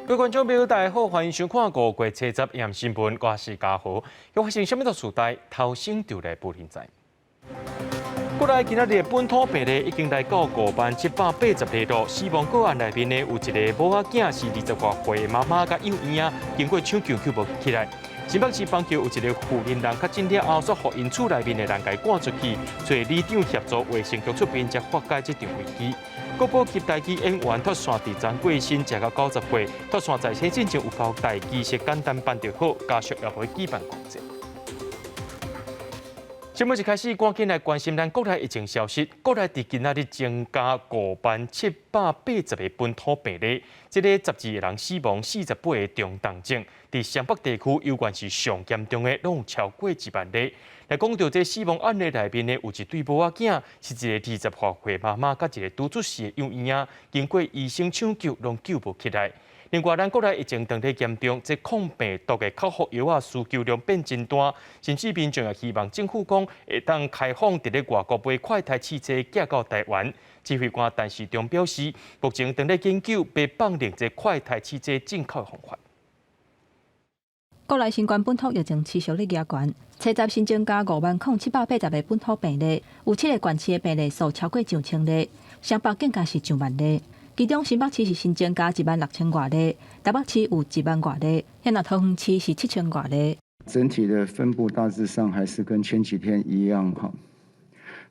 各位觀眾朋友，大家好，歡迎收看5月70夜新聞，我是嘉豪。又發生啥物大事代，頭先就來報您知。國內今仔日本土病例已經來到50,780例咯。死亡個案內面呢，有一個某仔囝是20外歲的媽媽佮幼嬰，經過搶救救無起來。新北市板橋有一個婦人人確診了後，煞予𪜶厝內面的人共伊趕出去，揣里長協助衛生局出面，才化解這場危機。國寶級台語演員脫線佇昨過身，食到90歲，脫線在生進前有交代，其實簡單辦就好，家屬也會舉辦公祭。新聞一開始，趕緊來關心咱國內疫情消息。國內佇今仔日增加50,780個本土病例，這個12個人死亡，48個中重症。佇雙北地區，猶原是上嚴重的，攏有超過1萬例。來講到這死亡案例內面呢，有一對母仔囝，是一個20外歲媽媽，佮一個拄出世的幼嬰，經過醫生搶救，攏救無起來。另外，咱國內疫情當咧嚴重，這抗病毒的口服藥仔需求量變真大，甚至民眾也希望政府講會當開放佇咧外國買快篩試劑寄到台灣。指揮官陳時中表示，目前正咧研究欲放任這快篩試劑進口的方法。國內新冠本土疫情持續咧加懸，初十新增加50,780個本土病例，有七個縣市的病例數超過上千例，雙北更加是上萬例。其中新北市是新增加1萬6千外例，台北市有1萬外例，遐若桃園市是7千外例。整體的分布大致上還是跟前幾天一樣哈。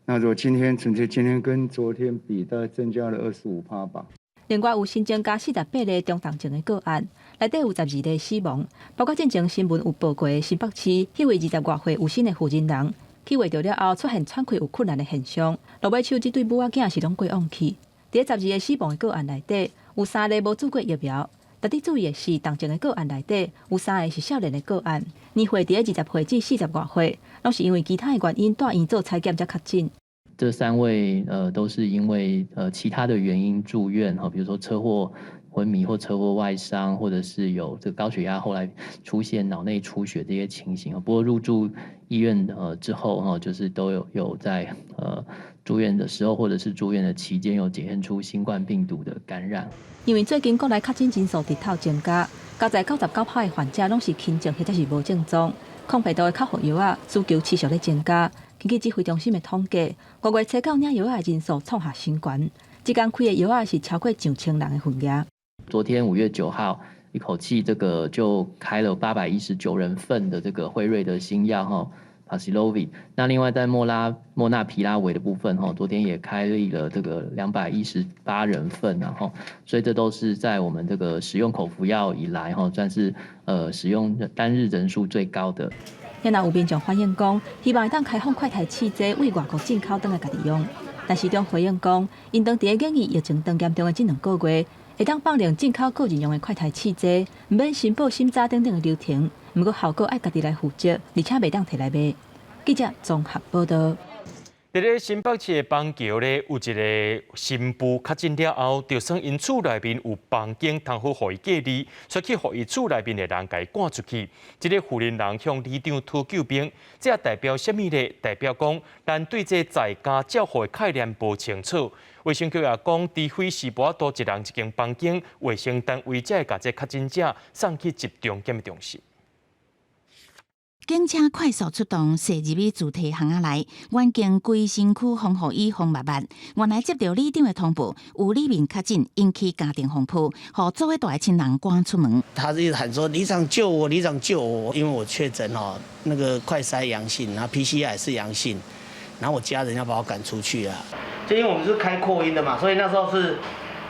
那如果今天純粹今天跟昨天比，大概增加了25趴吧。另外有新增加48例中重症的個案，內底有12例死亡。包括進前新聞有報過新北市彼位20外歲有身的婦人人，去穢著了後出現喘氣有困難的現象，落尾手這對母仔囝是攏過往去。佇12個死亡的個案內底，有三例無注過疫苗。值得注意的是，重症的個案內底有三個是少年的個案，年歲佇20歲至40外歲，攏是因為其他的原因蹛院做採檢才確診。這三位都是因為其他的原因住院哈，比如說車禍昏迷或車禍外傷，或者是有這個高血壓，後來出現腦內出血這些情形。不過入住醫院之後哈，就是都有在住院的時候，或者是住院的期間有檢驗出新冠病毒的感染。因為最近國內確診人數直透增加，加在99趴的患者攏是輕症或者是無症狀，抗病毒的口服藥仔需求持續咧增加。根據指揮中心的統計，5月初九領藥仔的人數創下新高，這工開的藥仔是超過上千人的份額。昨天5月9號，一口氣這個就開了819人份的這個輝瑞的新藥哈。帕西洛維，那另外在莫納皮拉韋的部分哈，昨天也開立了這個218人份，然後，所以這都是在我們這個使用口服藥以來哈，算是使用單日人數最高的。現在有民眾反映講，希望會當開放快篩試劑對外國進口轉來家己用，但市長回應講，𪜶當佇咧研議疫情當嚴重的這2個月，會當放任進口個人用的快篩試劑，毋免申報審查等等的流程。毋過效果愛家己來負責，而且袂當提來賣。記者綜合報道。佇咧新北市的板橋咧，有一個新婦確診了後，就算𪜶厝內面有房間通好予伊隔離，卻去予伊厝內面的人共伊趕出去。這個婦人人向里長討救兵，這代表啥物咧？代表講，咱對這在家照護的概念無清楚。衛生局也講，除非是無法度一人一間房間，衛生單位才會共這確診者送去集中檢疫中心。警車快速出動，駛入去主體巷仔內，原警規身軀防護衣封密密。原來接到里長的通報，有里民確診，引起家庭風波，予做伙蹛的親人趕出門。他一直喊說：里長救我，里長救我！因為我確診哦，那個快篩陽性，然後 PCR 也是陽性，然後我家人要把我趕出去啊。就因為我們是開擴音的嘛，所以那時候是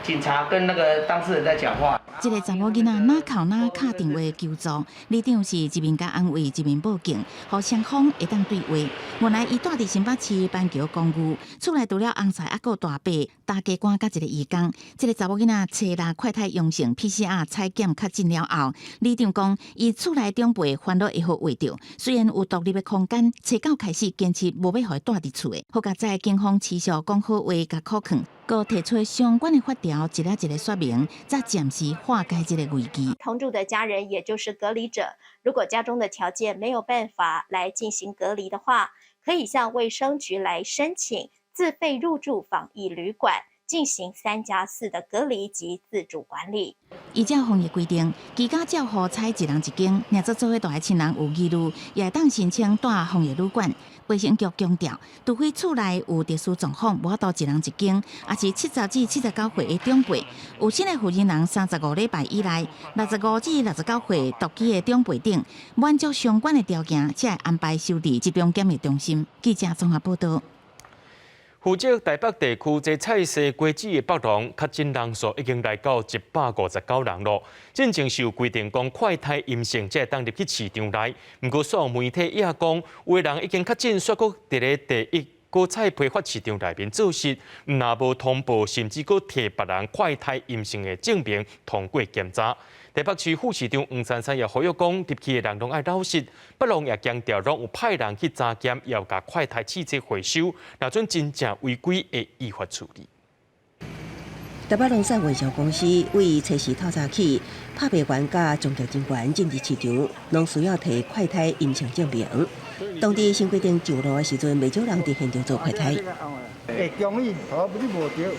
警察跟那個當事人在講話。這個查某囡仔哪哭哪敲電話求助，里長是一面共安慰，一面報警，予雙方會當對話。原來伊蹛佇新北市板橋公寓，厝內除了翁婿，猶閣有大伯、大家官佮一個義工。這個查某囡仔初六快篩陽性，PCR 採檢確診了後，里長講，伊厝內長輩煩惱會予穢著，雖然有獨立的空間，初九開始堅持無欲予伊蹛佇厝的。好佳哉警方持續講好話，共苦勸，閣提出相關的法條，一個一個說明，才暫時化解這個危機。同住的家人，也就是隔離者，如果家中的條件沒有辦法來進行隔離的話，可以向衛生局來申請自費入住防疫旅館，進行3加4的隔離及自主管理。依照防疫規定，居家照護採一人一間，若做做伙蹛的親人有疑慮，也會當申請蹛防疫旅館。衛生局強調，除非厝內有特殊狀況，無法度一人一間，抑是70至79歲的長輩，有身的負責人35禮拜以內，65至69歲獨居的長輩等，滿足相關的條件，才會安排收佇集中檢疫中心。記者綜合報道。負責台北地區這菜西瓜子的北農確診人數已經來到159人囉。進前是有規定講快篩陰性才會當入去市場內，毋過所有媒體也講，有的人已經確診，煞閣佇咧第一果菜批發市場內面做事，毋但無通報，甚至閣提別人快篩陰性的證明通過檢查。台北市副市長黃珊珊也呼籲講，入去的人攏愛老實，北農也強調攏有派人去查檢，也有共快篩試劑回收，若準真正違規會依法處理。台北龍山運銷公司為測試透早起，拍賣員佮中介人員進入市場，攏需要提快篩陰性證明。當地新規定上路的時陣，袂少人佇現場做快篩。會中意，你無著。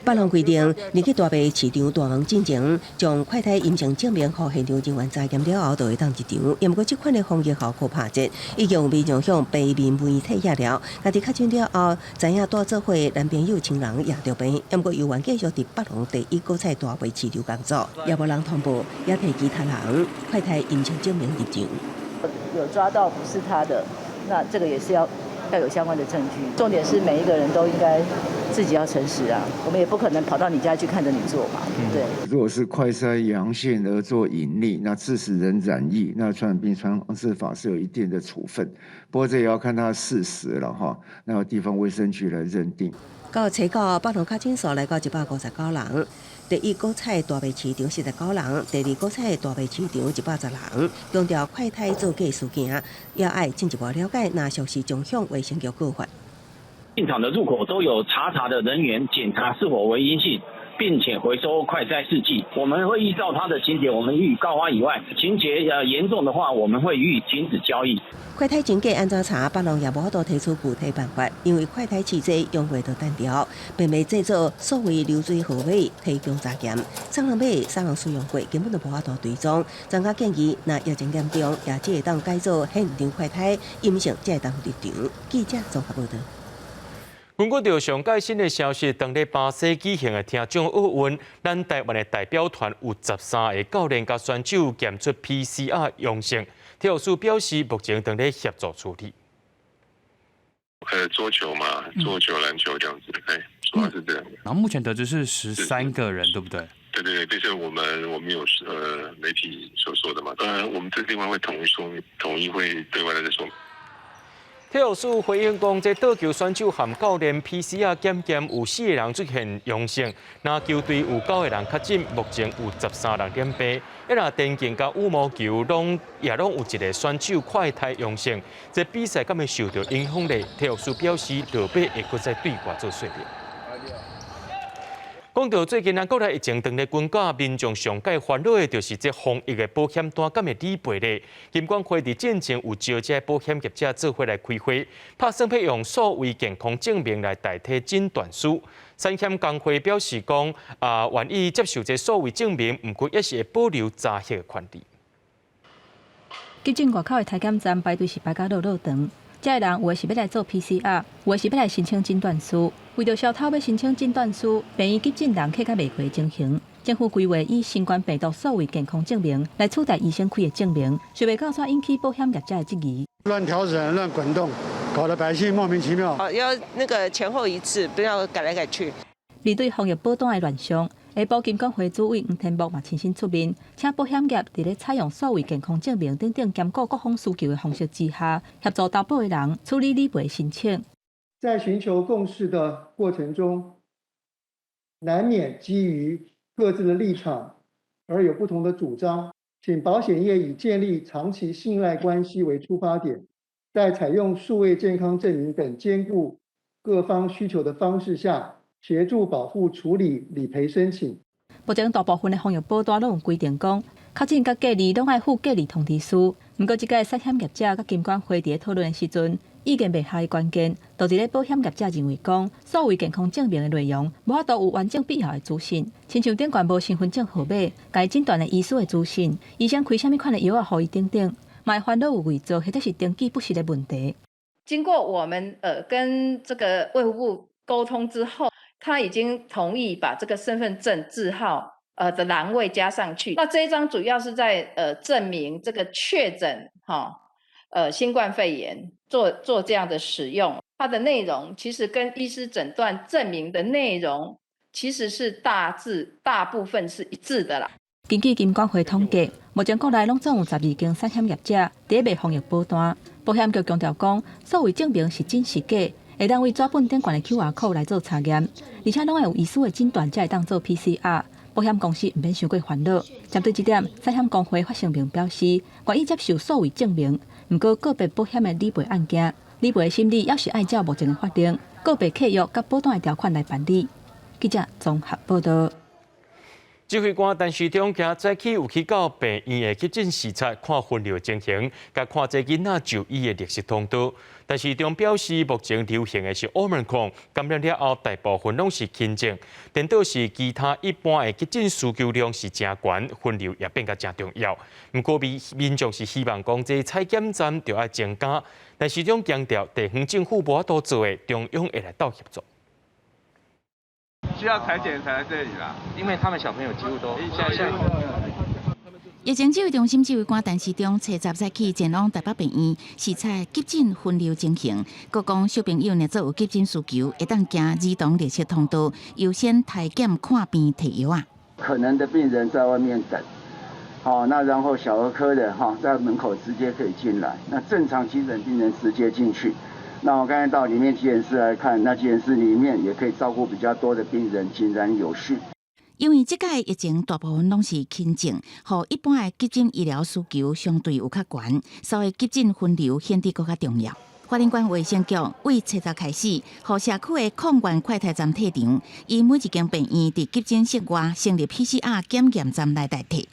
北農規定，入去大賣市場大門進前，將快篩陰性證明予現場人員查驗了後，就會當入場。毋過，這款的防疫效果拍折，已經有民眾向平面媒體驗了。家己確診了後，知影蹛做伙男朋友親人也著病，毋過猶原繼續佇北農第一果菜大賣市場工作，也無人通報，也提其他人快篩陰性證明入場。有抓到不是他的，那這個也是要有相關的證據。重點是每一個人都應該自己要誠實啊，我們也不可能跑到你家去看着你做嘛，對。如果是快篩陽性而做隱匿，那致使人染疫，那傳染病防治法是有一定的處分。不過這也要看他事實了哈，那由地方衛生局來認定。到初九，北農確診數來到159人。第一果菜大賣市場49人，第二果菜大賣市場110人。強調快篩造假事件，也愛進一步了解，若屬實將向衛生局告發。進場的入口都有查查的人員檢查是否為陰性，並且回收快篩試劑。我們會依照他的情節，我們予以告發以外，情節嚴重的話，我們會予以停止交易。快篩真假按怎查，北農也無法度提出具體辦法，因為快篩試劑用過就單調，並未製作所謂流水號碼提供查驗，啥人買啥人使用過，根本就無法度追蹤。專家建議，若疫情嚴重，也只會當改做現場快篩陰性才會當入場。記者綜合報道。根據著上蓋新的消息，當咧巴西舉行的聽障奧運，咱台灣的代表團有13個教練佮選手檢出 PCR 陽性。體育署表示，目前正咧協助處理。桌球嘛，桌球、籃球這樣子，對，主要是這樣。然後目前得知是13個人，對不對？對對對，這是我們有媒體所說的嘛。當然，我們這另外會統一說明，統一會對外來說明。體育署回應講，這桌球選手和教練 PCR 檢驗有四個人出現陽性，籃球隊有九個人確診，目前有13人染病。啊，若電競佮羽毛球攏也攏有一個選手快篩陽性，這比賽敢會受著影響咧？體育署表示，落尾會閣再對外做說明。講到最近咱國內疫情當咧滾架，民眾上蓋煩惱的就是這防疫的保險單敢會理賠咧？金管會佇進前有召這保險業者做伙來開會，拍算欲用數位健康證明來代替診斷書。產險公會表示講，啊，願意接受這數位證明，毋過也是會保留查核的權利。急診外口的篩檢站排隊是排甲落落長。這个人有的是欲來做 PCR，有的是欲來申請診斷書。為著痟偷欲申請診斷書，病院急診人客較袂過情形。政府規劃以新冠病毒數位健康證明來取代醫生開的證明，想袂到煞引起保險業者的質疑。亂調整、亂滾動，搞得百姓莫名其妙。要那個前後一致，不要改來改去。面對防疫保單的亂象，下晡金管會主委黃天牧嘛親身出面，請保險業佇咧採用數位健康證明等等兼顧各方需求的方式之下，協助投保的人處理理賠申請。在尋求共識的過程中，難免基於各自的立場而有不同的主張，請保險業以建立長期信賴關係為出發點，在採用數位健康證明等兼顧各方需求的方式下，協助保戶處理理賠申請。目前大部分的防疫保單攏有規定講，確診佮隔離攏愛附隔離通知書。毋過，這個產險業者佮金管會佇咧討論的時陣，意見袂合的關鍵，就佇咧保險業者認為講，所謂健康證明的內容，無法度有完整必要的資訊，親像頂懸無身份證號碼、共伊診斷的醫師的資訊、醫生開啥物款的藥仔予伊等等，嘛會煩惱有偽造或者是登記不實的問題。經過我們跟這個衛福部溝通之後，他已經同意把這個身份證字號的欄位加上去。那這一張主要是在證明這個確診哈新冠肺炎做這樣的使用，它的內容其實跟醫師診斷證明的內容其實是大致大部分是一致的啦。根據金管會統計，目前國內攏總有12間產險業者佇咧賣防疫保單。保險局強調講，所謂證明是真是假，會當對紙本頂懸的 QR code 來做查驗，而且攏愛有醫師的診斷才會當做 PCR。保險公司毋免傷過煩惱。針對這點，產險公會發聲明表示，願意接受數位證明，毋過個別保險的理賠案件，理賠的審理猶是愛照目前的法令、個別契約佮保單的條款來辦理。記者綜合報道。指揮官陳時中今早起有去到病院的急診視察，看分流情形，佮看這囡仔就醫的綠色通道。陳時中表示，目前流行的是 Omicron，感染了後大部分攏是輕症，顛倒是其他一般的急診需求量是誠懸，分流也變甲誠重要。毋過民眾是希望講這採檢站著愛增加，陳時中強調，地方政府無法度做的，中央會來鬥協助。需要採檢才來這裡啦，因為他們小朋友幾乎都現在。疫情指揮中心指揮官陳時中初十早起前往台北病院視察急診分流情形，閣講小朋友若做有急診需求，會當行兒童綠色通道，優先篩檢看病提藥仔。可能的病人在外面等，好，那然後小兒科的哈在門口直接可以進來，那正常急診病人直接進去。那我剛才到裡面急診室來看，那急診室裡面也可以照顧比較多的病人，井然有序。因為這屆疫情大部分攏是輕症，予一般的急診醫療需求相對有較懸，所以急診分流顯得閣較重要。花蓮縣衛生局對初十開始，予社區的抗原快篩站退場，以每一間病院佇急診室外成立 PCR 檢驗站來代替。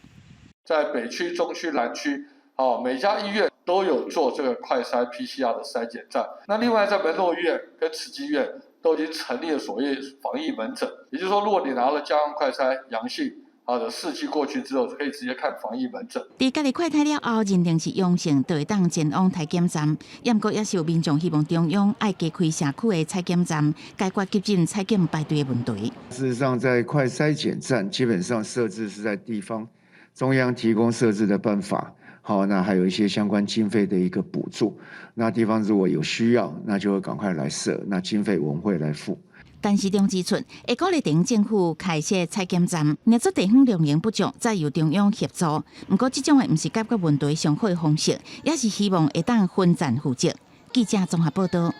在北區、中區、南區，哦，每家醫院都有做這個快篩 PCR 的篩檢站。那另外在門諾醫院跟慈濟醫院都已經成立了所謂防疫門診，也就是說，如果你拿了家用快篩陽性，啊的試劑過去之後，可以直接看防疫門診。佇家己快篩了後，認定是陽性，就會當前往篩檢站。毋過也是有民眾希望中央愛加開社區的採檢站，解決急診採檢排隊的問題。事實上，在快篩檢站基本上設置是在地方中央提供設置的辦法。好，那還有一些相關經費的一個補助。那地方如果有需要，那就會趕快來設，那經費我們會來付。陳時中指出，會鼓勵地方政府開設採檢站，若做地方量能不足，再由中央協助。毋過，這種的毋是解決問題上好的方式，也是希望會當分擔負責。記者綜合報道。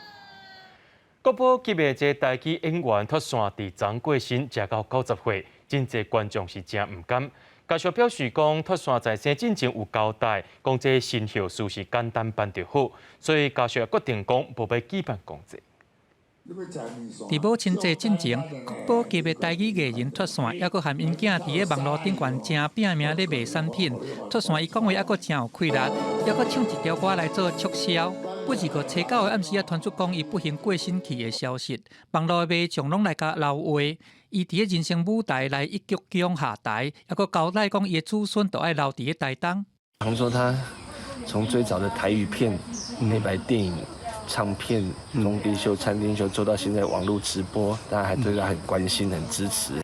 國寶級的這台語演員脫線佇昨過身，食到90歲，真濟觀眾是誠毋甘。家屬表示講，脫線在生進前有交代，講這身後事是簡單辦就好，所以家屬決定講無欲舉辦公祭。佇母親節進前，國寶級的台語藝人脫線，猶閣含𪜶囝佇咧網路頂懸誠拚命咧賣產品。脫線伊講話猶閣誠有氣力，猶閣唱一條歌來做促銷。不二個初九的暗時仔傳出講伊不幸過身去的消息，網路的民眾攏來共留話。伊佇咧人生舞台來一鞠躬下台，猶閣交代講伊的子孫都愛留佇咧台東。比如說他從最早的台語片、黑白電影、唱片、工地秀、餐廳秀，做到現在網絡直播，大家還對他很關心、很支持。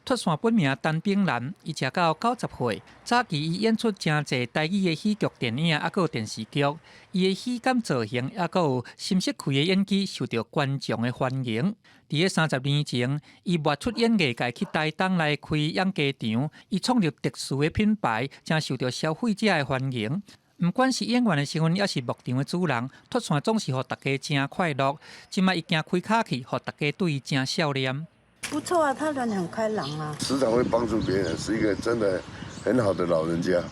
脫線本名陳炳南，伊食到90歲。早期伊演出誠濟台語的喜劇電影，猶閣有電視劇。伊的喜感造型，猶閣有心色開的演技，受到觀眾的歡迎。佇咧30年前，伊邁出演藝界去台東來開養雞場，伊創立特殊的品牌，誠受到消費者的歡迎。毋管是演員的身份，抑是牧場的主人，脫線總是予大家誠快樂。這擺伊行開跤去，予大家對伊誠想念。不錯啊，他人很開朗啊，時常會幫助別人，是一個真的很好的老人家。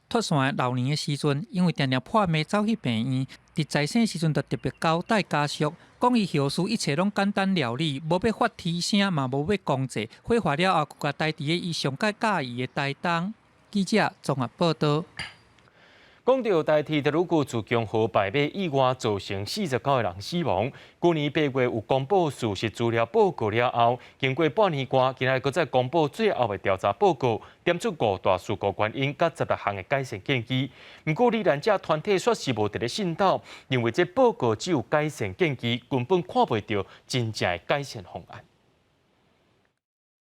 脫線老年的時陣，因為定定破病走去病院，佇在生時陣就特別交代家屬，講伊後事一切攏簡單料理，無欲發啼聲，嘛無欲公祭。火化了後，閣待佇咧伊上蓋佮意的台東。記者綜合報道。講到台鐵鐵路局自強號敗馬意外造成49個人死亡。去年8月有公布事實資料報告了後，經過半年外，今日閣再公布最後的調查報告，點出五大事故原因，佮16項的改善建議。毋過罹難者團體煞是無佇咧信頭，認為這報告只有改善建議，根本看袂著真正的改善方案。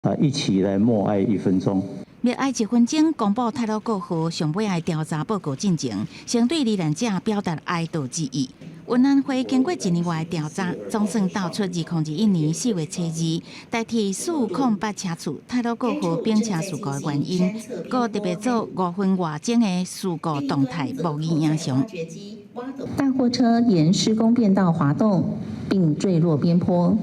啊，一起來默哀一分鐘。默哀一分鐘，公布太魯閣號上尾的調查報告進前，先對罹難者表達哀悼之意。運安會經過一年外的調查，總算道出2021年4月初2，台鐵408車次太魯閣號冰車事故的原因，閣特別做5分外鐘的事故動態模擬影像。大貨車沿施工便道滑動，並墜落邊坡。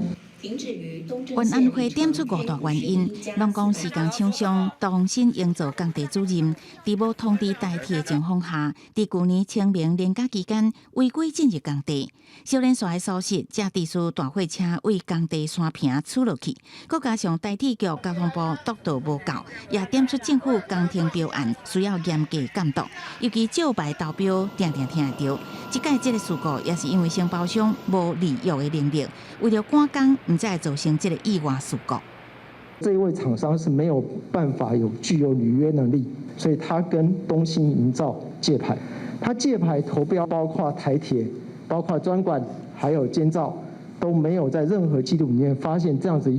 運安會點出五大原因，攏講施工廠商東新營造工地主任，佇無通知台鐵的情況下，佇舊年清明連假期間違規進入工地，小連續的疏失，才致使大貨車對工地山坪墜落去。閣加上台鐵局交通部督導無夠，也點出政府工程標案需要嚴格監督，尤其照牌投標，定定聽會著。這擺這个事故也是因為承包商無履約的能力，為著趕工，毋才會造成這个意外事故。這一位廠商是沒有辦法有具有履約能力，所以他跟東興營造借牌。他借牌投標，包括台鐵、包括專管，還有監造，都沒有在任何記錄裡面發現這樣子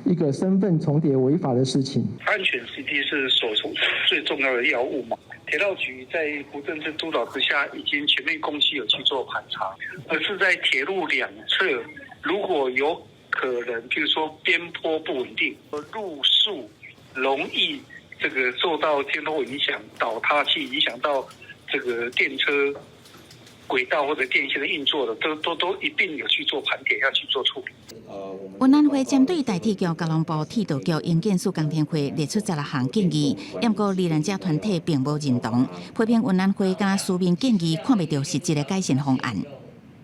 一個身份重疊違法的事情。安全實際是手中最重要的要務嘛。鐵道局在胡政之督導之下，已經全面工期有去做盤查，而是在鐵路兩側如果有可能，譬如說邊坡不穩定，路樹容易這個受到天候影響倒塌，去影響到這個電車軌道或者電線的運作的，都一併有去做盤點，要去做處理。運安會針對台鐵局、交通部、鐵道局、營建署工程會列出16項建議，毋過罹難者團體並無認同，批評運安會共書面建議看袂著實質的改善方案。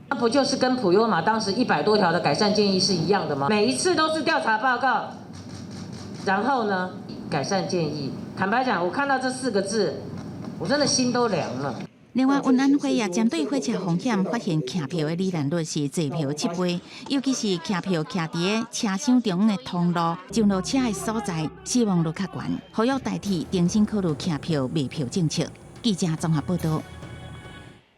那不就是跟普悠瑪當時100多條的改善建議是一樣的嗎？每一次都是調查報告，然後呢，改善建議。坦白講，我看到這四個字，我真的心都涼了。另外，運安會也針對火車風險發現，徛票的罹難率是坐票7倍，尤其是徛票徛佇个車廂中的通路、上落車的所在，死亡率較懸，呼籲台鐵重新考慮徛票賣票政策。記者綜合報道。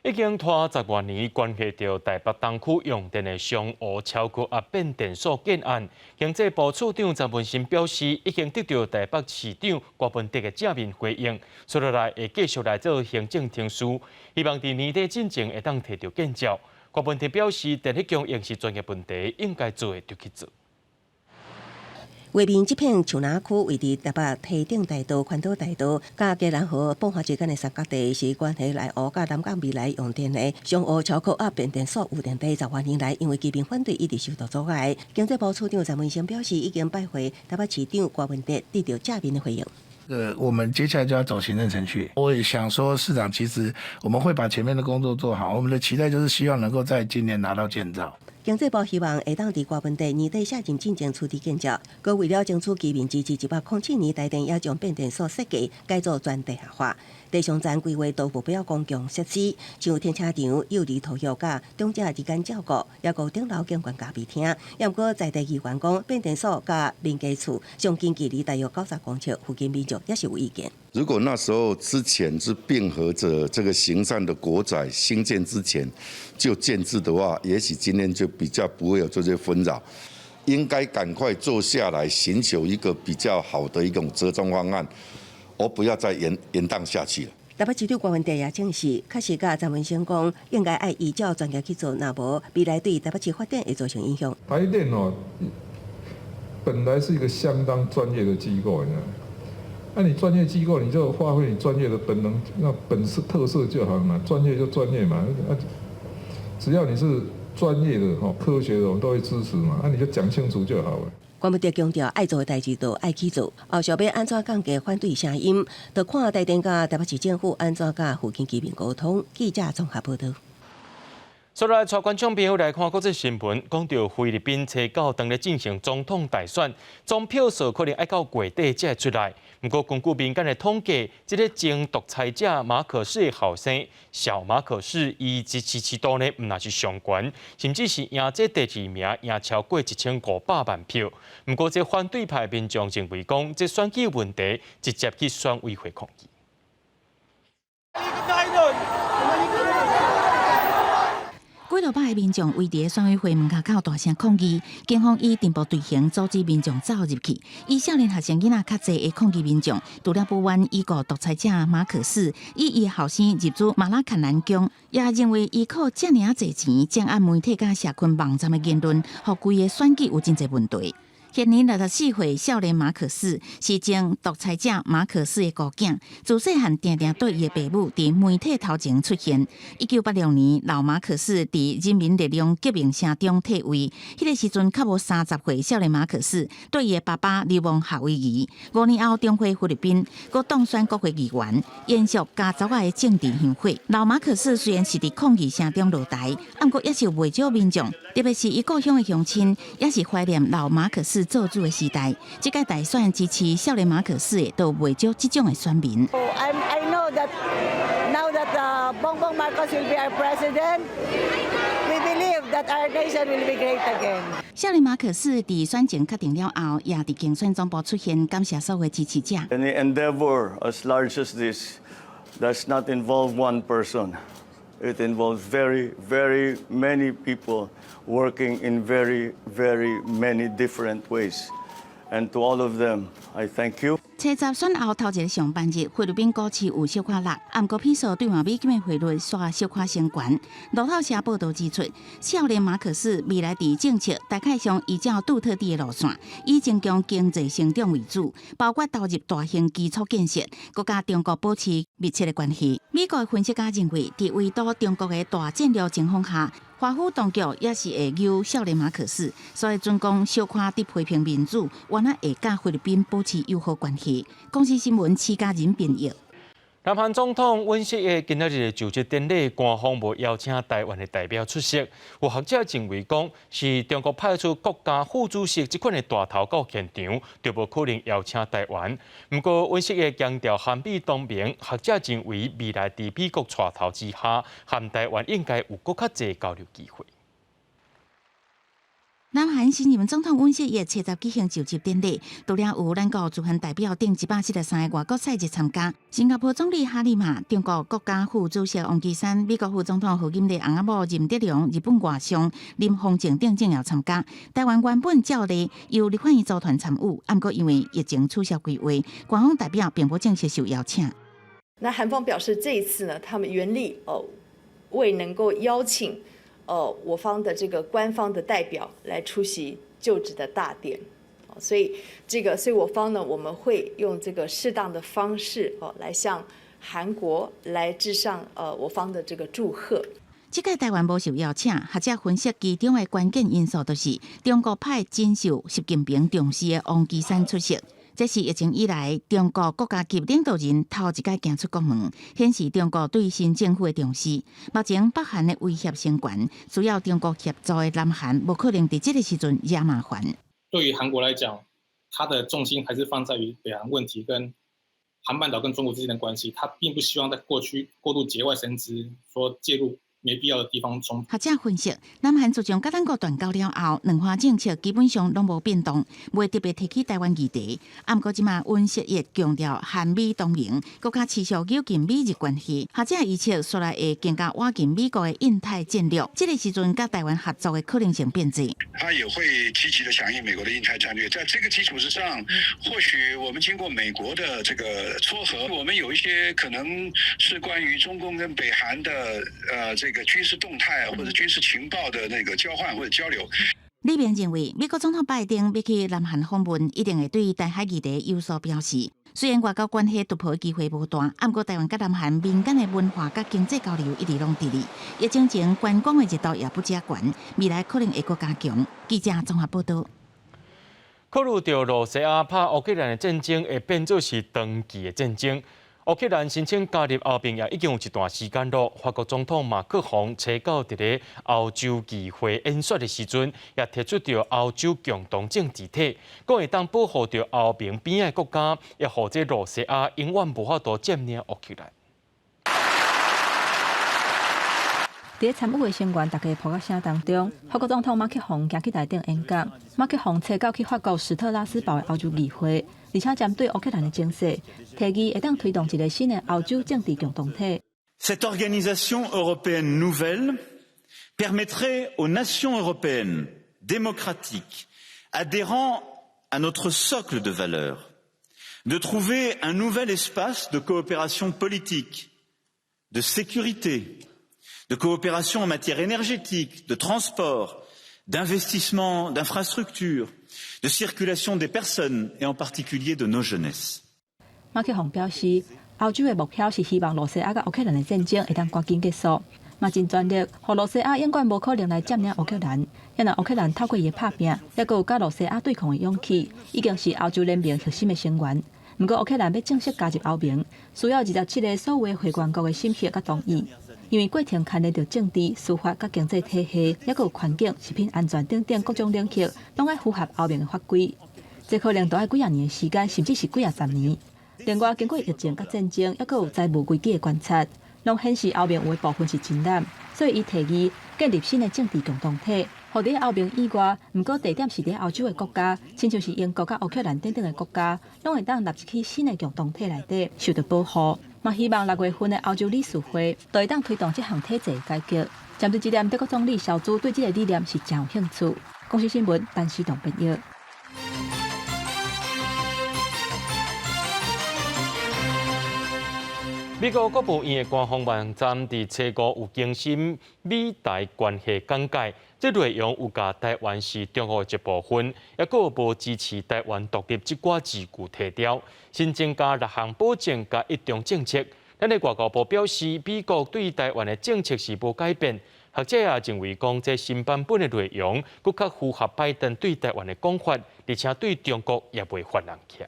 已經拖10外年，關係著台北東區用電的雙湖超高壓變電所建案，經濟部次長陳文信表示，已經得到台北市長柯文哲的正面回應，接落來會繼續來做行政程序，希望佇年底進前會當提著建照。柯文哲表示，電力供應是專業問題，應該做的就去做。畫面這片樹林區位佇台北堤頂大道、環島大道、佮基隆河寶華之間的三角地，是關係內湖佮南港未來用電的雙湖超高壓變電所有電地，10外年來因為居民反對，一直受到阻礙。經濟部次長陳文信表示，已經拜會台北市長柯文哲，得到正面的回應。我們接下來就要走行政程序。我也想說，市長其實我們會把前面的工作做好。我們的期待就是希望能夠在今年拿到建照。經濟部希望會當佇柯文哲年底卸任進前取得建照，閣為了爭取居民支持，107年台電也將變電所設計改做全地下化。地上層規劃都目標公共設施，像停車場、幼兒托育佮長者日間照顧，抑閣頂樓景觀咖啡廳。毋過在地議員講，變電所佮民家厝上近距離大約90公尺，附近民眾也是有意見。如果那時候之前是並合著這個行善的國宅興建之前就建置的話，也許今天就比較不會有這些紛擾。應該趕快坐下來尋求一個比較好的一種折中方案，而不要再延宕下去了。台北市長柯文哲也證實，確實佮陳文信講，應該愛依照專業去做，若無未來對台北市發展會造成影響。台電哦，本來是一個相當專業的機構，你知道？那你專業機構，你就發揮你專業的本能，那本色特色就好了嘛。專業就專業嘛，啊，只要你是專業的、吼科學的，我們都會支持嘛。那你就講清楚就好了。柯文哲強調，愛做的代誌就愛去做，後續欲按怎降低反對聲音，就看台電佮台北市政府按怎佮附近居民溝通。記者綜合報道。所來帶觀眾朋友來看國際新聞，講著菲律賓初九當咧進行總統大選，總票數可能愛到月底才會出來。毋過根據民間的統計，這个前獨裁者馬可仕的後生小馬可仕，伊支持度呢，毋但是上懸，甚至是贏這第二名，贏超過1500萬票。毋過這反對派民眾認為講，這選舉問題直接去選委會抗議。幾落百个民眾圍佇選委會門跤口大聲抗議，警方以陣部隊形阻止民眾走入去。以少年學生囡仔較濟的抗議民眾，除了不滿已故獨裁者馬可仕以伊後生入主馬拉坎南宮，也認為伊靠遮爾仔濟錢掌握媒體佮社群網站的言論，予規个選舉有真濟問題。現年64歲，少年馬可仕是前獨裁者馬可仕的孤囝，自細漢定定綴伊的爸母佇媒體頭前出現。1986年，老馬可仕佇人民力量革命聲中退位，彼个時陣較無30歲，少年馬可仕綴伊的爸爸流亡夏威夷。5年後重回菲律賓，閣當選國會議員，延續家族仔的政治香火。老馬可仕雖然是佇抗議聲中落台，毋過也是有袂少民眾，特別是伊故鄉的鄉親，也是懷念老馬可仕做主的時代，這屆大選支持少年馬可仕的都袂少這種的選民。 I know that now that Bongbong Marcos will be our president, we believe that our nation will be great again. 少年馬可仕佇選情確定了後，也佇競選總部出現，感謝所有支持者。 Any endeavor as large as this does not involve one person. It involves very, very many people working in very, very many different ways. And to all of them, I thank you. 初十選後頭一个上班日，菲律賓股市有小可落，毋過比索對換美金的匯率煞小可升懸。路透社報導指出，少年馬可仕未來佇政策大概上依照杜特地的路線，以增強經濟成長為主，包括投入大型基礎建設，閣佮中國保持密切的關係。美國分析家認為，佇圍堵中國的大戰略情況下，華府當局也是會搝少年馬可仕，所以準講小可佇批評民主，原來會佮菲律賓保持友好關係。公視新聞徐家仁編譯。南韓總統尹錫悅今仔日就職典禮，官方無邀請台灣的代表出席。有學者認為講，是中國派出國家副主席這款的大頭到現場，就無可能邀請台灣。毋過尹錫悅強調韓美同盟，學者認為未來佇美國帶頭之下，和台灣應該有閣較濟交流機會。南韓新任總統尹錫悅初十舉行就職典禮，除了有咱國駐韓代表等173個外國使節參加，新加坡總理哈莉瑪、中國國家副主席王岐山、美國副總統賀錦麗翁仔某任德龍、日本外相林芳正等政要參加。台灣原本照例由立法院組團參與，毋過因為疫情取消規劃，官方代表並無正式受邀請。那韓方表示，這一次呢，他們原例哦未能夠邀請我方的這個官方的代表來出席就職的大典，所以這個，所以我方呢，我們會用這個適當的方式哦，來向韓國來致上我方的這個祝賀。這屆台灣無受邀請，學者分析其中的關鍵因素，就是中國派真受習近平重視的王岐山出席。這是疫情以來中國國家級領導人頭一擺行出國門，顯示中國對新政府的重視。目前北韓的威脅升懸，需要中國協助的南韓，無可能佇這个時陣惹麻煩。對於韓國來講，它的重心還是放在於北韓問題跟韓半島跟中國之間的關係，他並不希望在過去過度節外生枝，說介入沒必要的地方衝。學者分析，南韓自從佮咱國斷交了後，兩岸政策基本上攏無變動，袂特別提起台灣議題。毋過這馬尹錫悅強調韓美同盟，閣較持續咬緊美日關係。學者預測，煞來會更加倚近美國的印太戰略。這个時陣佮台灣合作的可能性變濟。他也會積極的響應美國的印太戰略，在這個基礎之上，或許我們經過美國的這個撮合，我們有一些可能是關於中共跟北韓的這個軍事動態或者軍事情報的那個交換或者交流。李明認為，美國總統拜登欲去南韓訪問，一定會對台海議題有所表示。雖然外交關係突破的機會無大，毋過台灣佮南韓民間的文化佮經濟交流一直攏佇咧。疫情前觀光的熱度也不遮懸，未來可能會閣加強。記者綜合報導。考慮著羅西亞拍烏克蘭的戰爭會變做是長期的戰爭。烏克蘭申請加入歐盟也已經有一段時間囉。法國總統馬克宏初九佇咧歐洲議會演說的時陣，也提出著歐洲共同政治體，講會當保護著歐盟邊仔的國家，也予這羅西亞永遠無法度佔領烏克蘭。佇參與的成員，大家拍掌聲當中，法國總統馬克宏行去台頂演講。馬克宏初九去法國史特拉斯堡的歐洲議會，而且針對烏克蘭的情勢，提議會當推動一个新的歐洲政治共同體。 Cette organisation européenne nouvelle permettrait aux nations européennes démocratiques adhérant à notre socle de valeurs de trouver un nouvel espace de coopération politique, de sécurité, de coopération en matière énergétique, de transport, d'investissement, d'infrastructures, de circulation des personnes et en particulier de nos jeunesses. 馬克宏表示，歐洲的目標是希望羅西亞佮烏克蘭的戰爭會當趕緊結束，嘛盡全力，予羅西亞永遠無可能來佔領烏克蘭。若烏克蘭透過伊的拍拚，猶閣有佮羅西亞對抗的勇氣，已經是歐洲聯盟核心的成員。毋過烏克蘭欲正式加入歐盟，需要27個所有會員國的審核佮同意。因為過程牽連著政治、司法佮經濟體系，猶閣有環境、食品安全等等各種領域，攏愛符合歐盟的法規。這可能都愛幾仔年的時間，甚至是幾仔十年。另外，經過疫情佮戰爭，猶閣有債務危機的觀察，攏顯示歐盟有的部分是真難，所以伊提議建立新的政治共同體，予佇歐盟以外，毋過地點是佇歐洲的國家，親像是英國佮烏克蘭等等的國家，攏會當納入去新的共同體內底，受著保護。嘛希望6月份的歐洲理事會就會當推動這項體制改革。針對這點，德國總理蕭茲對這个理念是誠有興趣。公視新聞，陳思棟編譯。美國國務院的官方網站佇初五有更新美台關係簡介，這內容有共台灣是中國的一部分，猶閣無支持台灣獨立這寡字句提掉，新增加六項保證佮一中政策。咱的外交部表示，美國對台灣的政策是無改變。學者也認為講，這新版本的內容閣較符合拜登對台灣的講法，而且對中國也袂反人去。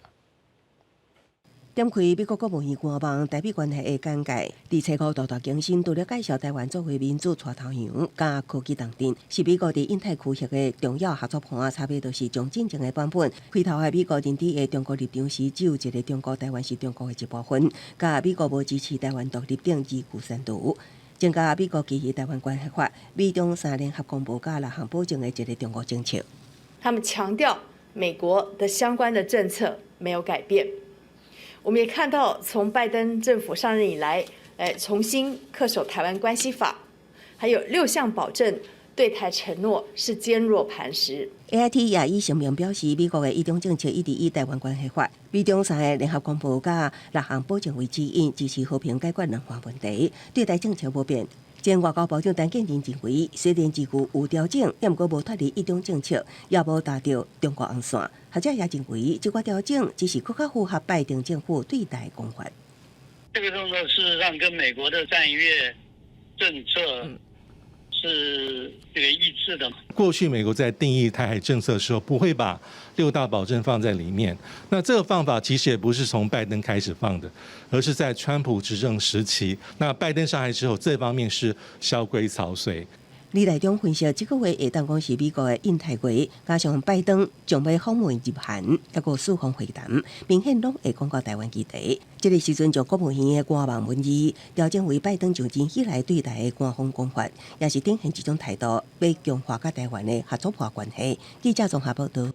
點開美國國務院官網台美關係的簡介，佇初五大大更新，除了介紹台灣作為民主帶頭羊佮科技重鎮，是美國佇印太區域的重要合作伴，差別就是將進前的版本開頭的美國認知的中國立場是只有一个中國，台灣是中國的一部分，佮美國無支持台灣獨立等字句刪除，增加美國基於台灣關係法、美中三聯合公報佮六項保證的一个中國政策。他們強調美國的相關的政策沒有改變。我們也看到，從拜登政府上任以來，重新恪守台灣關係法，還有六項保證對台承諾是堅若磐石。 AIT 也以聲明表示，美國的一中政策一直以台灣關係法、美中三个聯合公報佮六項保證為指引，支持和平解決兩岸問題，對台政策無變。前外交部長陳建仁認為，雖然字句有調整，毋過無脫離一中政策，也無踏著中國紅線。學者也認為，這個調整只是閣較符合拜登政府對台講法。這個動作事實上跟美國的戰略政策是這個一致的。過去美國在定義台海政策的時候，不會把六大保證放在裡面。那這個方法其實也不是從拜登開始放的，而是在川普執政時期。那拜登上台之後，這方面是蕭規曹隨。李大中分析，這個月會當講是美國的印太月，加上拜登將欲訪問日韓，抑閣四方會談，明顯攏會講到台灣議題。這个時陣將國務院的官網文字調整為拜登就任以來對台的官方講法，也是展現這種態度，欲強化佮台灣的合作伴關係。記者綜合報導。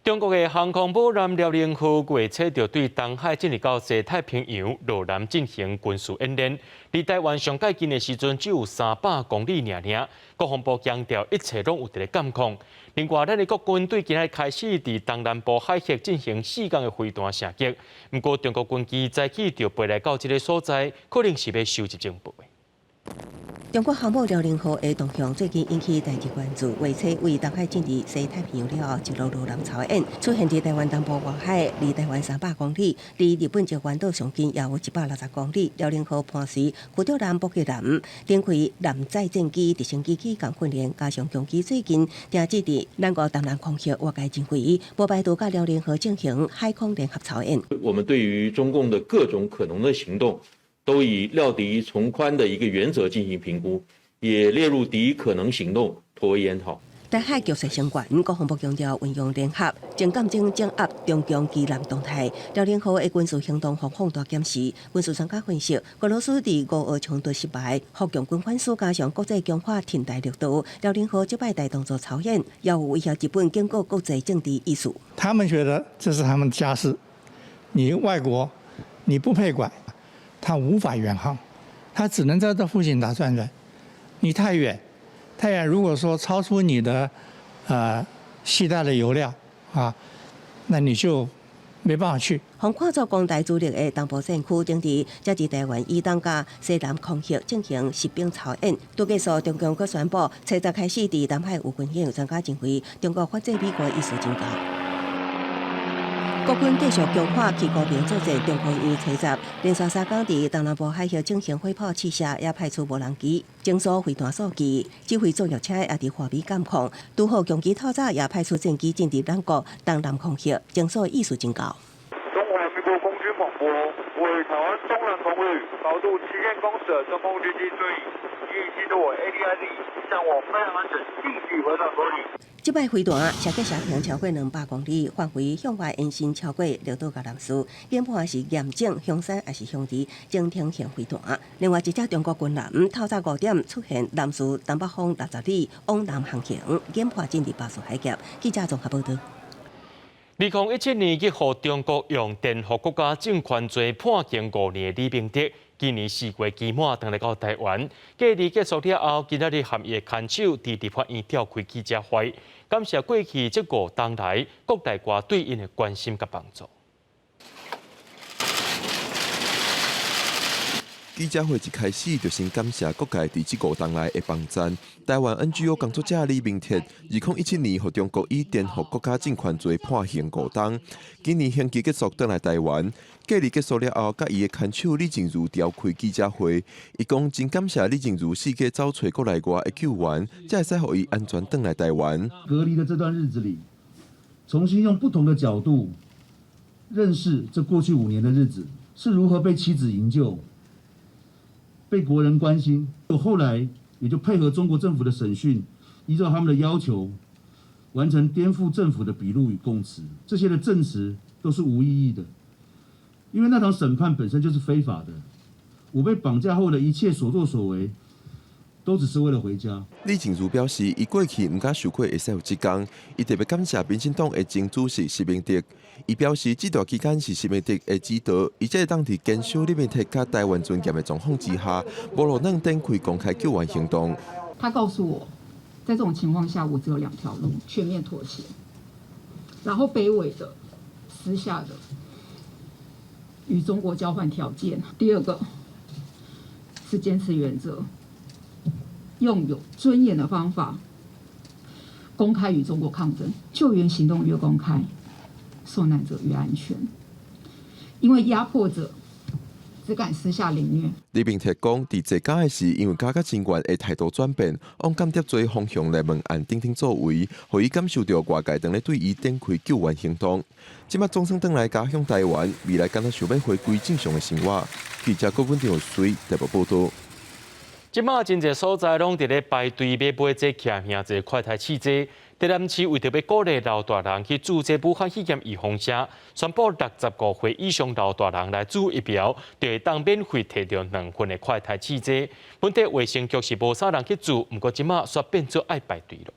中國的航空母艦遼寧號月初就對東海進入到西太平洋落南進行軍事演練，離台灣上蓋近的時陣只有300公里爾爾。國防部強調，一切攏有佇咧監控。另外，咱的國軍對今仔開始佇東南部海域進行4工的飛彈射擊，毋過中國軍機早起就飛來到這个所在，可能是欲收集情報。中國航母遼寧號的動向最近引起台際關注，話測為東海進入西太平洋了後，一路落南朝鮮，出現佇台灣東部外海，離台灣300公里，離日本石垣島上近也有160公里。遼寧號伴隨驅逐艦福吉艦展開艦載戰機、直升機起降訓練，加上共機最近停止佇咱國東南空域，外界認為無排除佮遼寧號進行海空聯合操演。我們對於中共的各種可能的行動，都以料敵從寬的一個原則進行評估，也列入敵可能行動妥為研討。台海局勢升懸，國防部強調運用聯合前艦偵掌握中共機艦動態，遼寧號的軍事行動放大檢視。軍事專家分析，俄羅斯佇烏俄衝突失敗，予共軍反思加上國際強化停台力度，遼寧號這擺大動作操演，也有威脅日本警告國際政治意思。他們覺得這是他們家事，你外國你不配管。他無法遠航，他只能在這附近打轉轉。你太遠，太遠，如果說超出你的，攜帶的油料啊，那你就沒辦法去。予看做攻台主力的東部戰區，等佇這佇台灣以東佮西南空域進行實兵操演。拄結束，中共閣宣布，初十開始佇南海有軍演，有專家認為，中國反制美國意思真高。國軍繼續強化旗鼓兵作戰，中科院初十連續3工佇東南部海域進行火炮試射，也派出無人機偵搜飛彈數據，指揮作業車也佇畫面監控。拄好共機透早也派出戰機進入咱國東南空域，偵搜意思真高。中華民國空軍廣播，為台灣東南空域高度7000公尺的中共軍機追影，已進入 ADIZ，向我飛航安全，立即回返合理。這擺飛彈射擊射程超過200公里，範圍向外延伸超過綠島佮南勢。研判是驗證香山抑是兄弟偵聽型飛彈。另外一隻中國軍艦透早5點出現南勢東北方60里往南航行，研判進入巴士海峽。記者綜合報導。2017年去予中國用顛覆國家政權罪判刑5年的李明哲，今年4月期滿轉來到台灣，隔離結束了後，今仔日和伊的牽手佇立法院召開記者會，感謝過去這5冬來國內外對𪜶的關心佮幫助。記者會一開始就先感謝各界佇這5冬來的幫贊。台灣 NGO 工作者李明哲，2017年予中國以顛覆國家政權罪判刑5冬，今年刑期結束轉來台灣，隔離結束了後，佮伊的牽手李淨瑜召開記者會，伊講真感謝李淨瑜四界走揣國內外的救援，才會使予伊安全轉來台灣。隔離的這段日子裡，重新用不同的角度認識這過去5年的日子是如何被妻子營救。被國人關心，後來也就配合中國政府的審訊，依照他們的要求，完成顛覆政府的筆錄與供詞，這些的證詞都是無意義的，因為那場審判本身就是非法的。我被綁架後的一切所作所為，都只是為了回家。李淨瑜表示，伊過去毋敢想過會使有這工，伊特別感謝民進黨的前主席習明德。伊表示，這段期間是習明德的指導，伊才會當佇堅守李明哲佮台灣尊嚴的狀況之下，無落軟展開公開救援行動。他告訴我，在這種情況下，我只有兩條路：全面妥協，然後卑微的、私下的與中國交換條件；第二個是堅持原則，用有尊嚴的方法公開與中國抗爭。救援行動越公開，受難者越安全，因為壓迫者只敢私下凌虐。李明哲講，佇坐監的時，因為感覺人員的態度轉變，往間諜罪方向來問案等等作為，予伊感受著外界當咧對伊展開救援行動。這擺總算轉來家鄉台灣，未來敢若想欲回歸正常的生活。記者郭文長隨台北報導。這擺真濟所在攏佇咧排隊欲買這徛兄這快篩試劑。台南市為著欲鼓勵老大人去注這武漢肺炎預防針，宣布65歲以上老大人來注疫苗，就會當免費提著兩份的快篩試劑。本地衛生局是無啥人去注，毋過這擺煞變做愛排隊囉。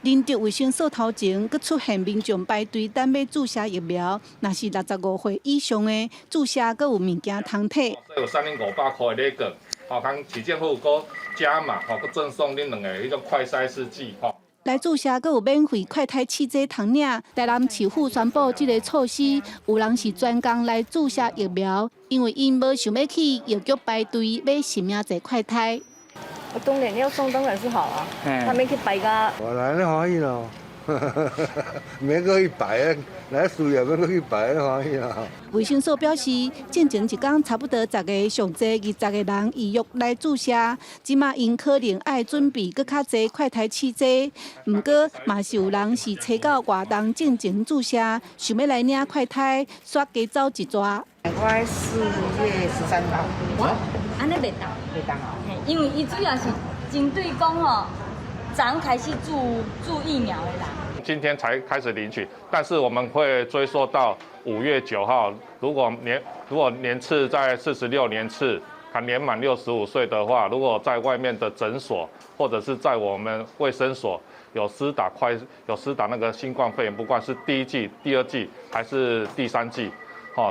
仁德衛生所頭前，閣出現民眾排隊等欲注射疫苗。若是65歲以上的注射，閣有物件通提。有3500塊的禮券，吼，通市政府閣加碼，吼，閣贈送恁兩个彼種快篩試劑，吼。來注射，閣有免費快篩試劑通領。台南市府宣布這个措施，有人是專工來注射疫苗，因為𪜶無想欲去藥局排隊買實名制快篩。我當然要送，當然是好啊，他們去排個。我來咧歡喜咯，免閣去排，來需要免閣去排，歡喜啦。衛生署表示，進前一工差不多十个，上濟20個人預約來注射，這馬𪜶可能愛準備閣較濟快篩試劑。毋過嘛是有人是揣到活動進前注射，想欲來領快篩，煞加走一逝。我4月13號。按呢袂當，袂當哦。因為伊主要是針對講吼，昨開始注疫苗的人。今天才開始領取，但是我們會追溯到5月9號。如果年次在46年次，還年滿65歲的話，如果在外面的診所或者是在我們衛生所有施打那個新冠肺炎，不管是第一劑、第二劑還是第三劑，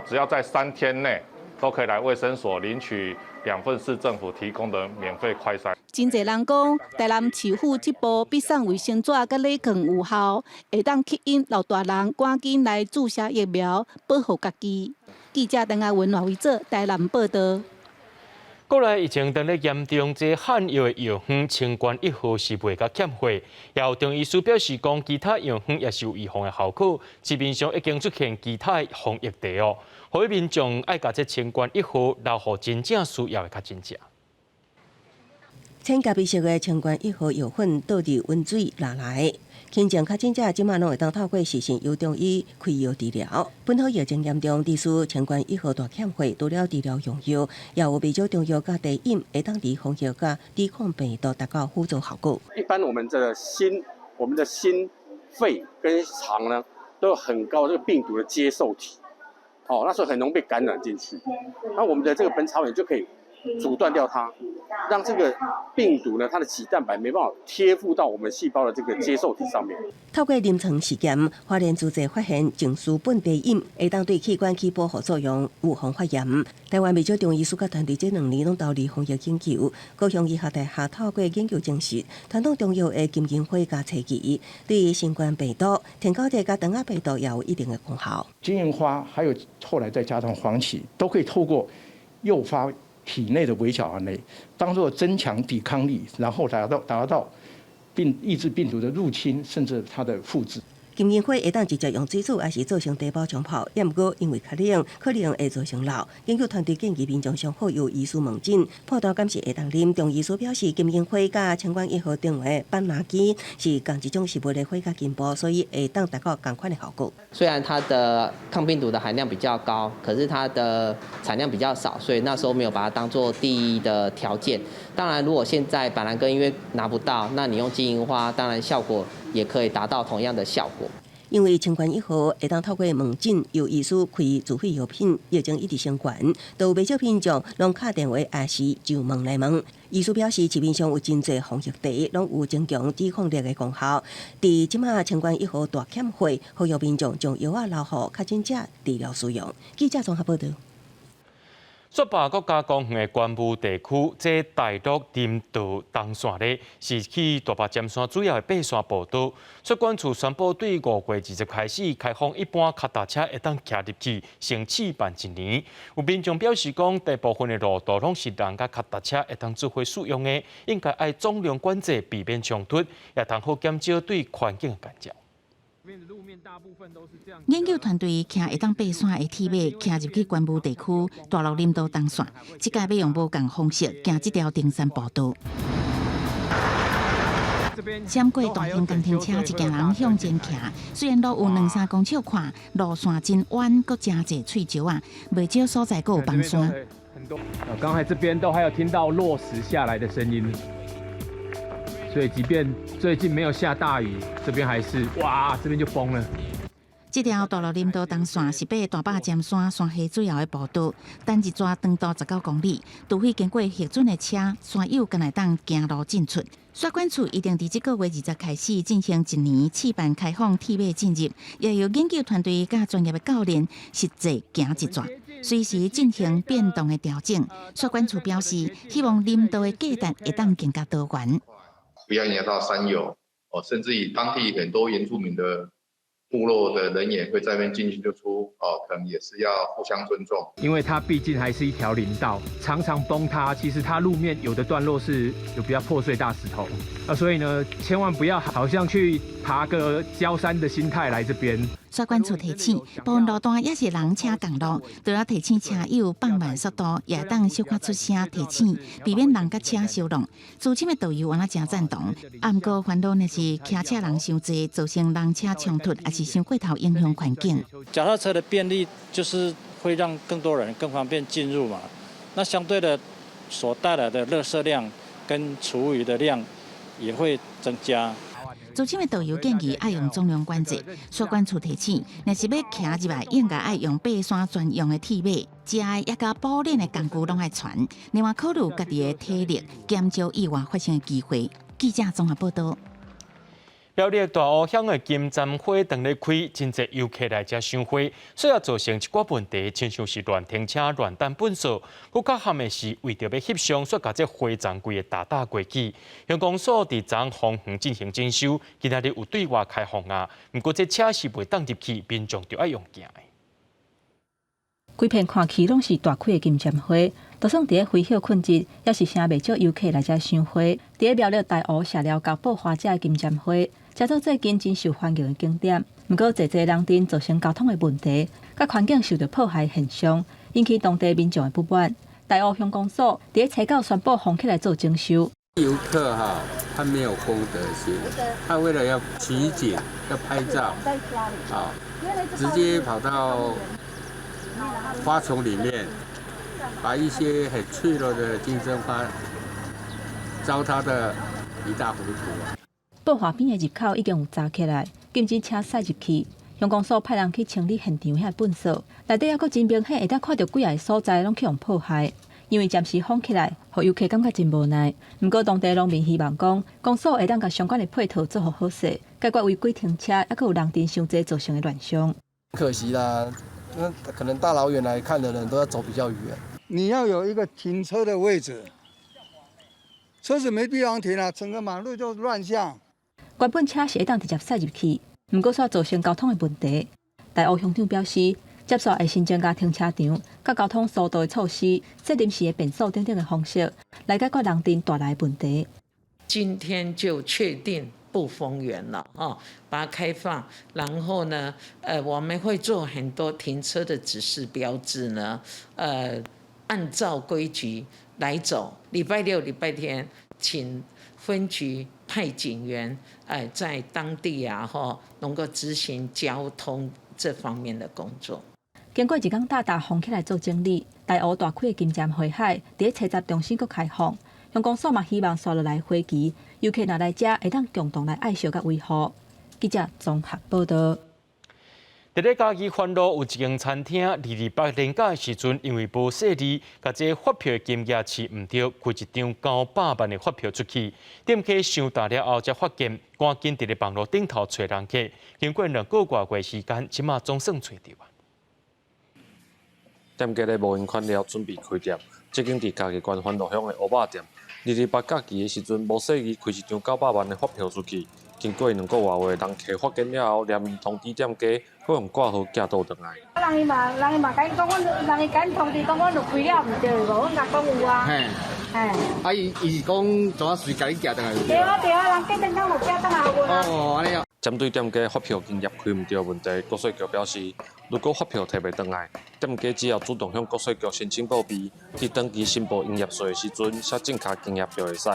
只要在3天內都可以來衛生所領取2份市政府提供的免費快篩。真濟人講，台南市府這步比送衛生紙佮禮券有效，會當吸引老大人趕緊來注射疫苗，保護家己。記者鄧亞文、賴維哲台南報道。國內疫情當咧嚴重，這漢藥的藥方清冠一號是賣甲欠貨，也有中醫師表示講，其他藥方也是有預防的效果。市面上已經出現其他的防疫茶哦，予民眾愛共這清冠一號留予真正需要的確診者。淺咖啡色的清冠一號藥粉倒佇溫水拿來，輕症確診者這馬攏會當透過視訊由中醫開藥治療。本土疫情嚴重，致使清冠一號大欠貨，除了治療用藥，也有袂少中藥佮茶飲會當佇防疫佮抵抗病毒達到輔助效果。一般我們的心、肺跟腸呢，都有很高這個病毒的接受體，哦，那時候很容易被感染進去。那我們的這個本草飲就可以阻斷掉它，讓這個病毒呢，它的棘蛋白沒辦法貼附到我們細胞的這個接受體上面。透過臨床試驗，花蓮主濟發現淨書本茶飲會當對器官起保護作用，預防發炎。台灣袂少中醫師佮團隊這兩年攏投入防疫研究，高雄醫學大學透過研究證實，傳統中藥的金銀花佮車耆對新冠病毒、甜高熱佮腸仔病毒也有一定的功效。金銀花還有後來再加上黃芪，都可以透過誘發體內的微小 RNA，當做增強抵抗力，然後達到並抑制病毒的入侵，甚至它的複製。金銀花會當直接用水煮，抑是做成茶包沖泡，也毋過因為較冷，可能會造成老。研究團隊建議民眾上好由醫師問診，判斷敢是會當啉。中醫師表示，金銀花佮清冠一號中的板藍根是仝一種食物的火甲進步，所以會當達到仝款的效果。雖然它的抗病毒的含量比較高，可是它的產量比較少，所以那時候沒有把它當做第一的條件。當然，如果現在板藍根因為拿不到，那你用金銀花，當然效果也可以達到同樣的效果。因為清冠一號會當透過問診由醫師開自費藥品，疫情一直升懸，都有袂少民眾攏敲電話抑是上網來問。醫師表示，市面上有真濟防疫茶，攏有增強抵抗力的功效。佇這馬清冠一號大欠貨，呼籲民眾將藥仔留予確診者治療使用。記者綜合報道。雪霸國家公園的觀霧地區，這大陸林道東線咧，是去大霸尖山主要的爬山步道。雪管處宣布，對5月20開始開放，一般跤踏車會當騎入去，先試辦一年。有民眾表示講，大部分的路途攏是人佮跤踏車會當做伙使用的，應該愛總量管制，避免衝突，也通好減少對環境的干擾。研究團隊騎會當爬山的鐵馬，騎入去觀霧地區大陸林道東線，這擺欲用無仝方式行這條登山步道。閃過大型工程車，一行人向前騎。雖然路有兩三公尺寬，路線真彎，閣誠濟碎石仔，袂少所在閣有崩山。剛才這邊都還有聽到落石下來的聲音。所以，即便最近沒有下大雨，這邊還是哇，這邊就崩了。這條大陸林道東線是爬大霸尖山山下主要的步道，單一逝長度19公里，除非經過核准的車，山友敢會當行路進出。雪管處一定佇這個月二十開始進行一年試辦開放鐵馬進入，也由研究團隊佮專業的教練實際行一逝，隨時進行變動的調整。雪管處表示，希望林道的價值會當更加多元。不要影響到山友，哦，甚至於當地很多原住民的部落的人員會在那邊進進出出，哦，可能也是要互相尊重。因為它畢竟還是一條林道，常常崩塌。其實它路面有的段落是有比較破碎大石頭，啊，所以呢，千萬不要好像去爬個郊山的心態來這邊。稅管處提醒，部分路段也是人車仝路，除了提醒車友放慢速度，也當小可出聲提醒，避免人佮車相挵。資深的導遊原來誠贊同，啊，毋過煩惱的是騎車人傷濟，造成人車衝突，抑是傷過頭影響環境。腳踏車的便利就是會讓更多人更方便進入嘛，那相對的所帶來的垃圾量跟廚餘的量也會增加。資深的導遊建議愛用重量管制，稅管處提醒，若是欲騎入來，應該愛用爬山專用的鐵馬，食的抑佮保暖的工具攏愛傳。另外考慮家己的體力，減少意外發生的機會。記者綜合報道。苗栗大湖鄉的金針花當咧開，真濟遊客來遮賞花，所以造成一寡問題，親像是亂停車、亂擲糞埽。閣較慘的是，為著欲翕相，煞共這花叢規个踏踏過去。鄉公所佇昨封園進行整修，今仔日有對外開放啊。毋過這車是袂當入去，民眾就愛用行的。規片看去攏是大開的金針花，就算佇咧非歇睏日，也是誠袂少遊客來遮賞花。佇咧苗栗大湖社寮佮報花遮的金針花，成做最近真受歡迎的景點。毋過，濟濟人陣造成交通的問題，佮環境受著破壞現象，引起當地民眾的不滿。大湖鄉公所佇咧初九宣布封起來做整修。遊客哈，他沒有公德心，他為了要取景、要拍照，啊，直接跑到花叢裡面，把一些很脆弱的金針花糟蹋得一塌糊塗。報花邊的入口已經有閘起來，禁止車駛入去。鄉公所派人去清理現場遐糞埽，內底猶閣真明顯會當看著幾个所在攏去予破壞。因為暫時封起來，予遊客感覺真無奈。毋過當地農民希望講，公所會當共相關的配套做予好勢，解決違規停車，猶閣有人陣傷濟造成的亂象。可惜啦，那可能大老遠來看的人都要走比較遠。你要有一個停車的位置，車子沒地方停啊，整個馬路就亂象。原本車是會當直接駛入去，毋過煞造成交通的問題。大湖鄉長表示，接紲會新增加停車場、佮交通疏導的措施，設臨時的便所等等的方式，來解決人陣帶來的問題。今天就確定不封園了，哦，把它開放，然後呢，我們會做很多停車的指示標誌呢，按照規矩來走。禮拜六、禮拜天，請分局派警員，在當地啊，吼，能夠執行交通這方面的工作。經過一工踏踏封起來做整理，大湖大開的金針花海，佇咧初十重新閣開放。鄉公所嘛希望紲落來花期，遊客若來遮會當共同來愛惜佮維護。記者綜合報導。佇咧嘉義番路有一間餐廳，228年假的時陣，因為無細膩，共這發票的金額飼毋著，開一張900萬的發票出去。店家傷大了後，才發現，趕緊佇咧網路頂頭揣人客。經過2個外月時間，這馬總算揣著啊。店家咧無閒款了，準備開店。這間佇嘉義縣番路鄉的烏肉店，228假期的時陣，無細膩開一張900萬的發票出去。經過2個外月，人客發現了後，連面通知店家，閣用掛號寄倒轉來。人伊嘛，人伊嘛共講，阮人伊共通知講，阮有開了毋對無？阮共講有啊。嘿。嘿。啊，伊伊是講怎啊隨共你寄轉來？對啊對啊，人隔陣間有寄轉來予阮啊。哦，按呢啊。針對店家發票金額開毋著問題，國稅局表示，如果發票提袂轉來，店家只要主動向國稅局申請報備，佇長期申報營業稅的時陣寫正確金額就會使。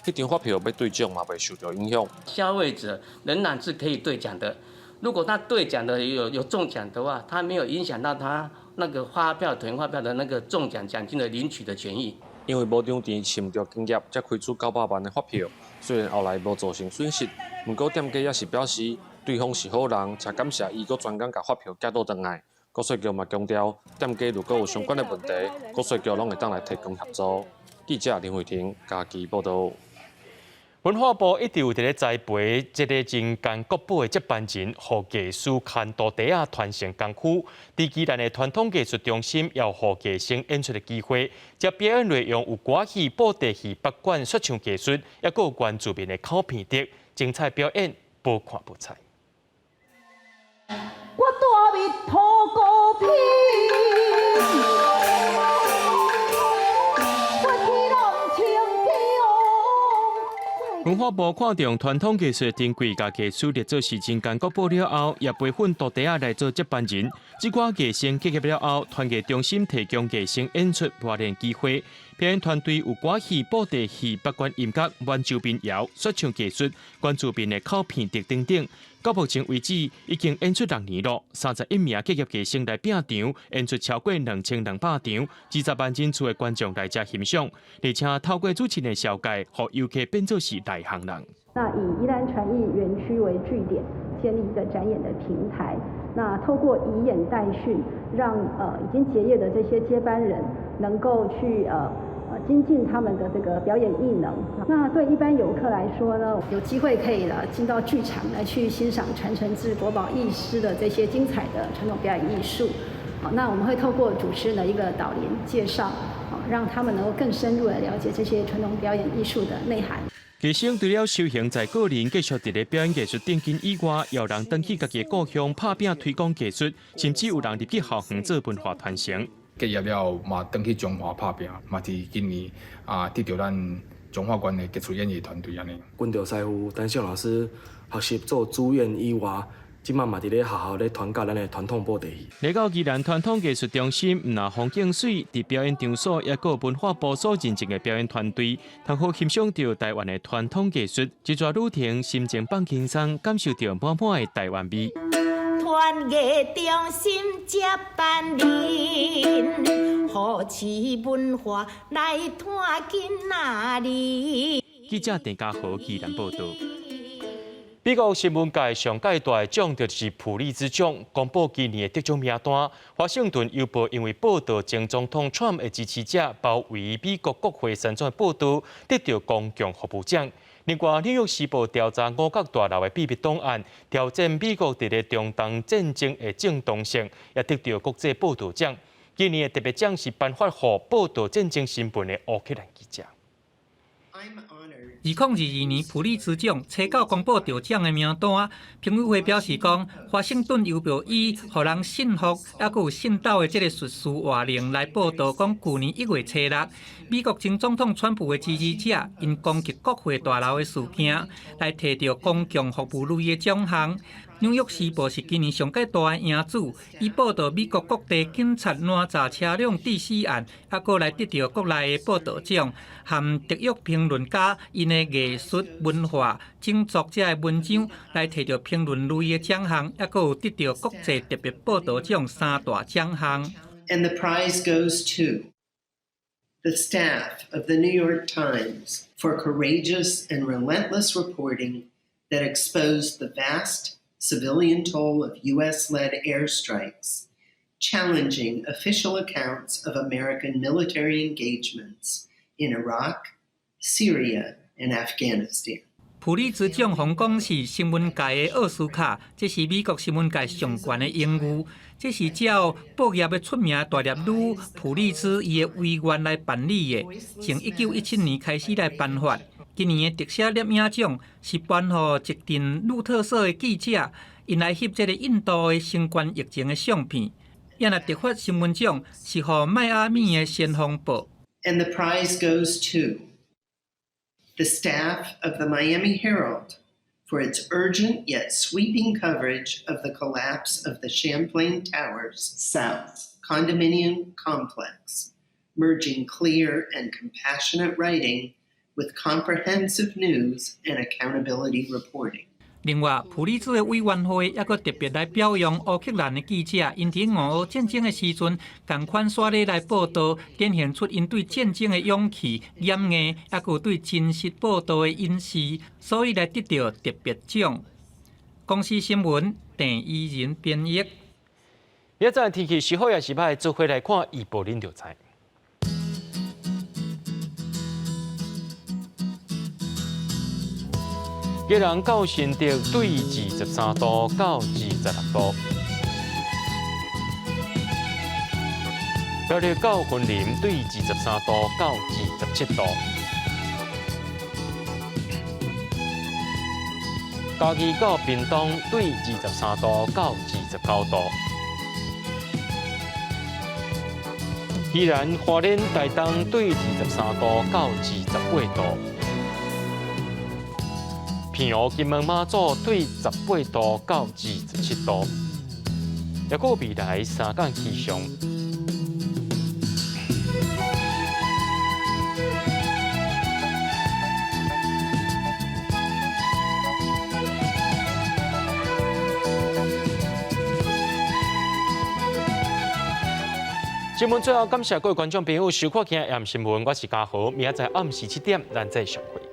彼張發票欲兌獎嘛袂受著影響。消費者仍然是可以兌獎的。如果他兌獎的有中獎的話，他沒有影響到他那個發票囤發票的那個中獎獎金的領取的權益。因為無張填飼毋著金額，才開出900萬的發票。雖然後來無造成損失，毋過店家也是表示對方是好人，誠感謝伊閣專工共發票寄倒轉來。國稅局嘛強調，店家如果有相關的問題，國稅局攏會當來提供協助。記者林慧婷嘉義報導。文化部一直有佇咧栽培這个人間國寶的接班人，予藝師牽徒弟仔傳承功夫。佇宜蘭的傳統藝術中心，也予藝生演出的機會。這表演內容有歌戲、布袋戲、北管、說唱藝術，抑閣有原住民的口鼻笛。精彩表演，無看無彩。我住佇土孤坪，我去弄清文化部看重傳統藝術珍貴，共藝術列做是真艱國寶了後，也培訓徒弟仔來做接班人。這寡藝生結業了後，傳藝中心提供藝生演出磨練機會。表演團隊有歌戲、布袋戲、八關音樂、滿洲民謠、說唱藝術、原住民的口片笛等等。到目前為止，已經演出6年咯，31名結業藝生來拼場，演出超過2200場，20萬人次的觀眾來遮欣賞。而且透過主持人紹介，予遊客變做是內行人。那以宜蘭傳藝園區為據點，建立一個展演的平台。那透過以演代訓，讓已經結業的這些接班人能夠去精進他們的這個表演藝能。那對一般遊客來說呢，有機會可以進到劇場來去欣賞傳承自國寶藝師的這些精彩的傳統表演藝術。好，那我們會透過主持人的一個導聆介紹，讓他們能夠更深入的了解這些傳統表演藝術的內涵。藝生除了修行在個人繼續佇咧表演藝術頂緊以外，也有人轉去家己的故鄉拍拚推廣藝術，甚至有人入去校園做文化傳承。結業了後，嘛轉去彰化拍拚，嘛佇今年啊得著咱彰化縣的傑出演藝團隊按呢。跟著師傅陳秀老師學習做主演以外，這馬嘛佇咧學校咧傳教咱的傳統布袋戲。來到宜蘭傳統藝術中心，毋但風景媠，佇表演場所，抑閣有文化部所認證的表演團隊，通好欣賞著台灣的傳統藝術。這逝旅程心情放輕鬆，感受著滿滿的台灣味。傳藝中心接班人，扶持文化來帶囡仔哩。記者鄭家豪宜蘭報導。美國新聞界上蓋大的獎就是普利茲獎，公布今年的得獎名單。華盛頓郵報因為報導前總統川普的支持者包圍美國國會山莊的報導，得著公共服務獎。另外，紐約時報調查五角大樓的秘密檔案，挑戰美國佇咧中東戰爭的正當性，也得著國際報導獎。今年的特別獎是頒發予報導戰爭新聞的烏克蘭記者。 2022年普利茲獎初九公布得獎的名單，評委會表示講，華盛頓郵報以予人信服，抑閣有信鬥的這個敘事活能來報導講，舊年1月初6，美國前總統川普的支持者𪜶攻擊國會大樓的事件，來提著公共服務類的獎項。紐約時報是今年上蓋大的贏主，伊報導美國各地警察攔查車輛致死案，抑閣來得著國內的報導獎，含特約評論家𪜶的藝術文化整作這个文章來提著評論類的獎項，抑閣有得著國際特別報導獎三大獎項。 And the prize goes to the staff of the New York Times for courageous and relentless reporting that exposed the vast civilian toll of U.S.-led airstrikes, challenging official accounts of American military engagements in Iraq, Syria, and Afghanistan. 普利茲獎予人講是新聞界的奧斯卡，這是美國新聞界上懸的榮譽。這是照報業的出名大粒女普利茲伊的遺願來辦理的，從1917年開始來頒發。今年的特寫攝影獎是頒予一陣路透社的記者，𪜶來翕這个印度的新冠疫情的相片。也若特發新聞獎是予邁阿密的先鋒報。 And the prize goes to the staff of the Miami Herald for its urgent yet sweeping coverage of the collapse of the Champlain Towers South condominium complex, merging clear and compassionate writing with comprehensive news and accountability reporting. 另外，普利茲的委員會抑閣特別來表揚烏克蘭的記者，𪜶佇俄烏戰爭的時陣，仝款煞咧來報導，展現出𪜶對戰爭的勇氣、掩掩，抑閣有對真實報導的隱私，所以來得著特別獎。公視新聞鄭怡仁編譯。明仔載天氣是好抑是䆀，做伙來看預報，恁就知。基隆到新竹對23度到26度，苗栗到雲林對23度到27度，嘉義到屏東對23度到29度。宜蘭花蓮台東對23度到28度。澎湖金門馬祖對18度到27度。抑閣未來三工氣象。新聞最後感謝各位觀眾朋友收看今日暗新聞，我是嘉豪，明仔載暗時7點，咱再相會。